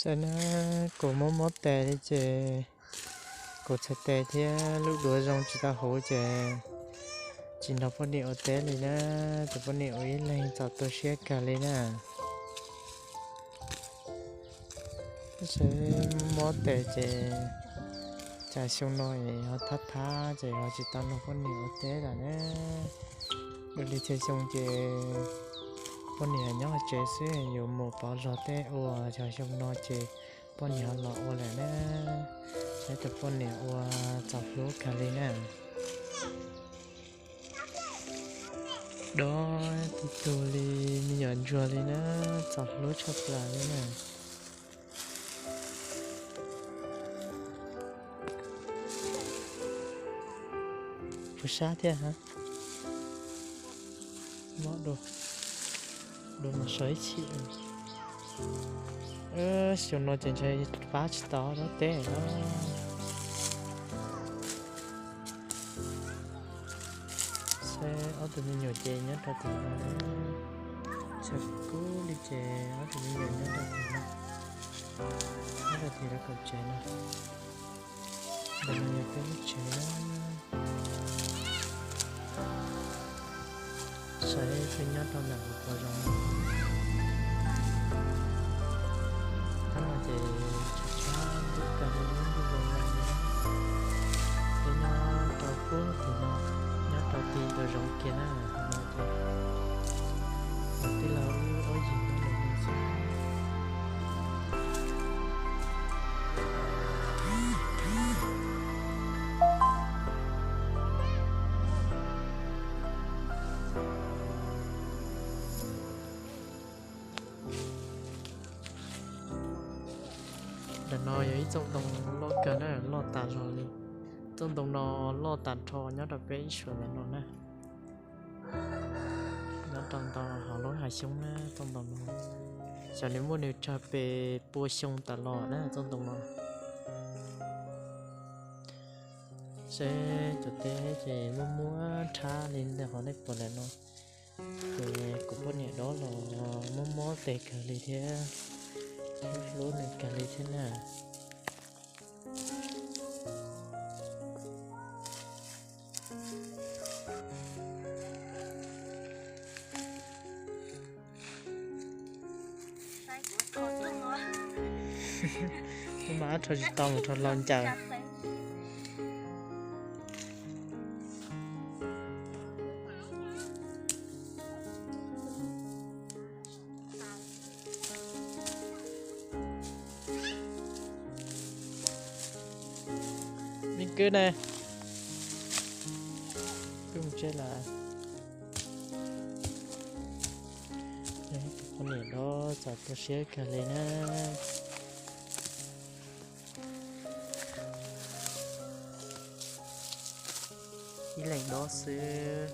Txawm na, kuv mob mob tes li ces kuv txhais tes thiab lub duav zoo tsis tau huv ces tsis nrog poj niam ua teb li na. Tus poj niam ua ib leeg txom tu siab kawg li na. Saib mob tes ces cas xyoo no ho thab thab ces ho tsis tau nrog poj niam ua teb lawm na. Dua li txhia xyoo ces poj niam nyob hauv tsev xwb, yuav mus pov zog tej ua, cas xyoo no ces poj niam ho los ua lawm na. Saib tus poj niam ua txom hlub kawg li na. Dob tib tug li me nyuam ntsuag li na, txom hlub tshaj plaws li na. Puas sab thiab ha? Mob dua, dua mus so ib chim. Xyoo no ces ntshai pab tsis tau dob teb na. Saib ob tug me nyuam ces nyob rau tim no, txhawm kub li ces ob tug me nyuam nyob rau tim no, nyob rau tim lawv kaum tsev no. Ntawm no yog peb lub tsev na. Saib peb nyob rau ntawm hauv paus zoov no. Tab no ces tshab tshab ntuj kawg li, ntuj zoo zoo li. Peb nyob rau pub tim no, nyob rau tim ntawm zoov kiag na, no ces tij laug wb ob yig nyob ntawm no xwb. Ntawm no yog ib txoj ntoo loj kawg na, loj tas zog li. Txoj ntoo no loj tag nrho nyob rau peb ib suam ntawm no na. Nyob rau ntawm hauv lub hav xyoob na, txoj ntoo no xyov nws muaj nws tsawg pes pua xyoo tas los na txoj ntoo no. Seb cov teb ces muaj muaj nrhab li ntawm qhov nej pom ntawm no. Ces kuv poj niam dob los mob mob tes kawg li thiab, hlub hlub nws kawg li thiab na. Kuv mam rho tsis tau mus rho hlau ncaws. Me kwv ne, kwv mus tsev lawm. Poj niam dob txom tu siab kawg li na. Ib leeg dob xwb,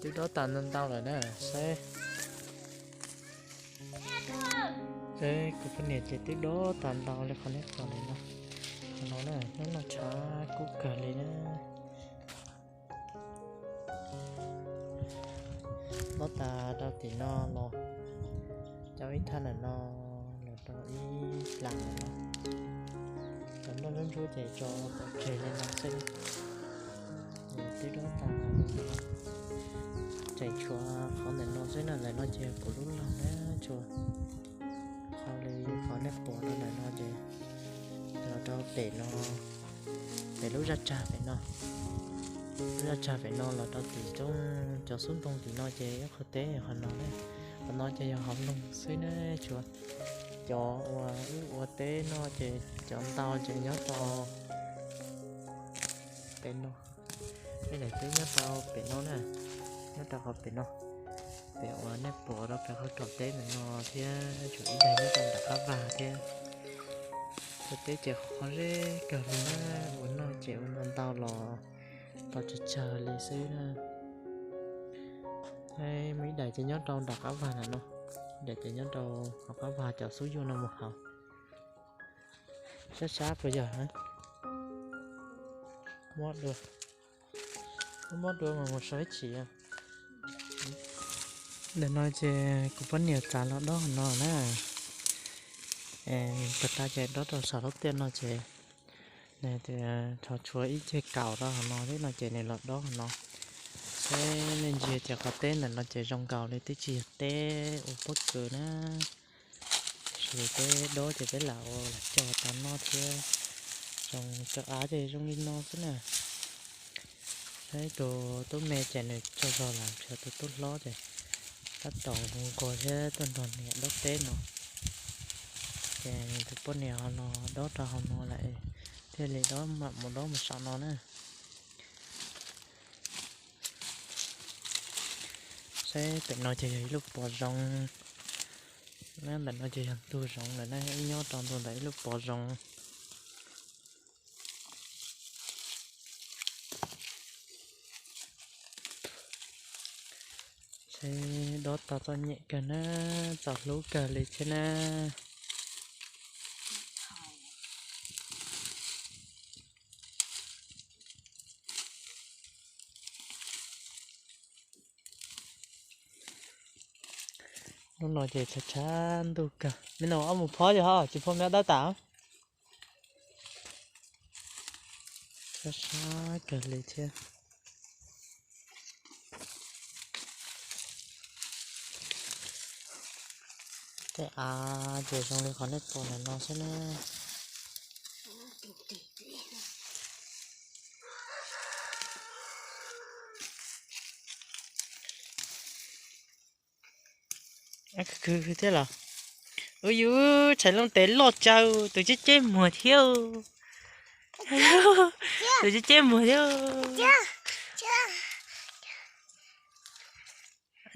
twb dob tas ntau ntau lawm na, saib. Seb kuv poj niam ces twb dob tas ntau li qhov nej pom ntawm no. Qhov no na, hnub no tshav kub kawg li na. Dob tas rau tim no los, cov ib thaj ntawm no los rau ib plas ntawm no. Cov nplooj ntsuab ntsuab ces tso pov tseg li no xwb. Twb dob tas, tseem tshuav qhov ntawm no xwb na, ntawm no ces kuv lub laug na, tshuav qhov li qhov nej pom rau ntawm no ces los rau pem no, pem lub zaj tsag pem no. Lub zaj tsag pem no los rau tim roob, cov xub ntoo tim no ces ib qho teb qhov no na. Qhov no ces yog hauv loog xwb na, tshuav cov uas wb ua teb no ces cov ntau ces nyob rau pem no. Ib daim teb nyob rau pem no na, nyob rau qhov pem no. Pem uas nej pom rau pem qhov kaum teb ntawm no thiab, tshuav ib daim nyob rau nram qab vag thiab. Ua teb ces qhov zeb kawg li na, ua noj ces ua ntau ntau los tau tsawg tsawg li xwb na. Muaj ib daim ces nyob rau nram qab vag ntawm no, ib daim ces nyob rau qhov qab vag cov xub yuag no mus hauv. Sab sab puas yog? Mob dua, mob dua mas mus so ib chim. Ntawm no ces kuv poj niam txav los dob no na. Puag ta ces dob rau saum lub tiaj no ces nws tias tshuav ib ceg kaum rau hauv no thiab no ces nws los dob hauv no. Saib nej ntsia ces qhov teb ntawm no ces zoo nkaus li twb tsis yog teb ua pob kws na. Tab sis peb dob ces peb lam ua lam cog tau noj thiab. Zoo cov av ces zoo li no xwb na. Saib tus tub me ces nws tsaug zog lawm, tshuav tus tub hlob ces tab tom nquag thiab tuaj nrog niam dob teb no. Ces tus poj niam ho los dob rau hauv no lawm, thiaj li dob mam mus dob mus saum no na. Saib pem no ces yog ib lub pov zoov, ntawm no ces yog ntug zoov lawm na, ib nyob rau ntu ntawm ib lub pov zoov. Saib dob tau txom nyem kawg na, txom hlub kawg li thiab na. Hnub no ces tshav tshav ntuj kawg, me no ob mus phob yog ho tsis phob me dab tas. Sab sab kawg li thiab. Tej av ces zoo li qhov nej pom ntawm no xwb na. Khwv khwv thiab los? Ub yus, tshais looj tes loj tsawv, tus ceb ceb muag thiab. Tus ceb ceb muag thiab.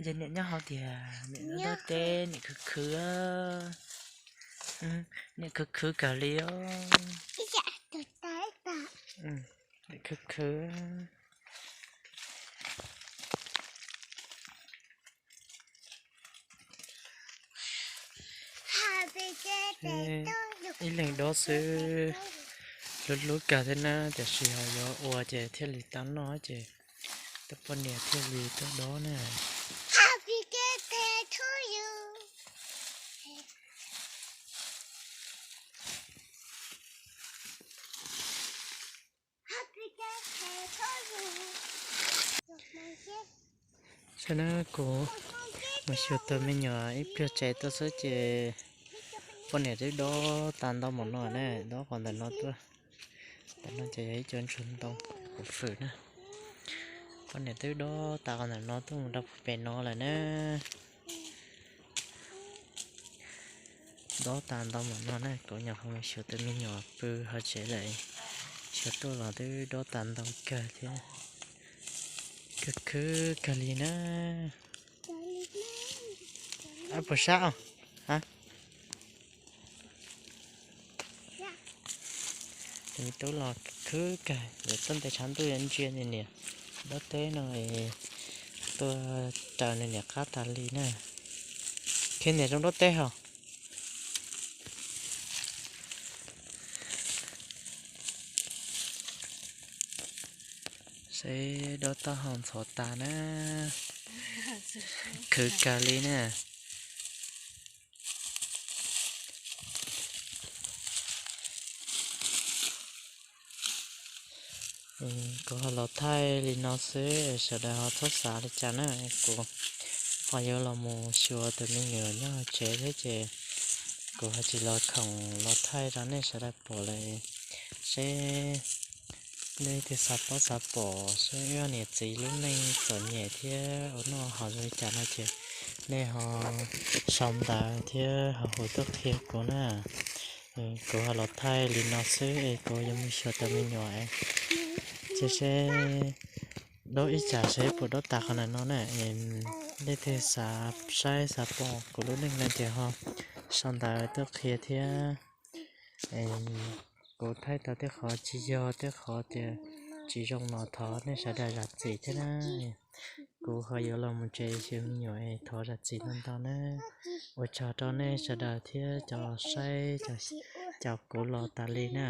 Ces niam nyob hauv tiag, niam nyob teb, niam khwv khwv. Niam khwv khwv kawg li os. Niam khwv khwv. Ib leeg dob xwb, hlub hlub kawg thiab na, tiam sis ho yuav ua ces thiaj li tau noj ces tus poj niam thiaj li tuaj dob na. Saib na, kuv mus xyuas tus me nyuam ib pliag tsev tuaj xwb ces poj niam twb dob tas ntau mus no na, dob qhov ntawm no tuaj. Ntawm no ces yog ib co ntsuag ntoo kuv fwm na. Poj niam twb dob tas qhov ntawm no tuaj mus rau pem no lawm na. Dob tas ntau mus no na, kuv nyuam qhuav mus xyuas tus me nyuam pw hauv tsev lawm, xyuas tuaj los twb dob tas ntau kawg thiab. Khwv khwv kawg li na. Puas sab os? Tus me tub los khwv kawg, yuav tuaj ntes tshav ntuj yuav ntsia nws niam dob teb no, tuaj raws nws niam qab tas li na. Khwv niam zoo dob teb hos. Saib dob taub hau ntxhov tas na, khwv kawg li na. Kuv ho los thaij li no xwb, sawv daws ho txhob xav li cas na. Kuv ho yuav los mus xyuas tus me nyuam nyob hauv tsev thiab ces kuv ho tsis los khoom los thaij rau nej sawv daws pom lawm. Seb nej leej twg xav paub xav pom seb wb niam txiv lub neej txom nyem thiab ua noj haus zoo li cas no ces nej ho sau ntawv thiab ho hu tuaj qhia kuv na. Kuv ho los thaij li no xwb es kuv yuav mus xyuas tus me nyuam. Ces seb dob ib tsam seb puas dob tas qhov ntawm no na. Leej twg xav saib xav pom kuv lub neej no ces ho sau ntawv tuaj qhia thiab. Kuv thaij tau tej qhov tsis yog, tej qhov tias tsis zoo los thov nej sawv daws zam txim thiab na. Kuv ho yuav los mus tsev xyuas me nyuam es thov zam txim ntau ntau na. Ua tsaug rau nej sawv daws thiab cov saib, cov kuv los tas li na.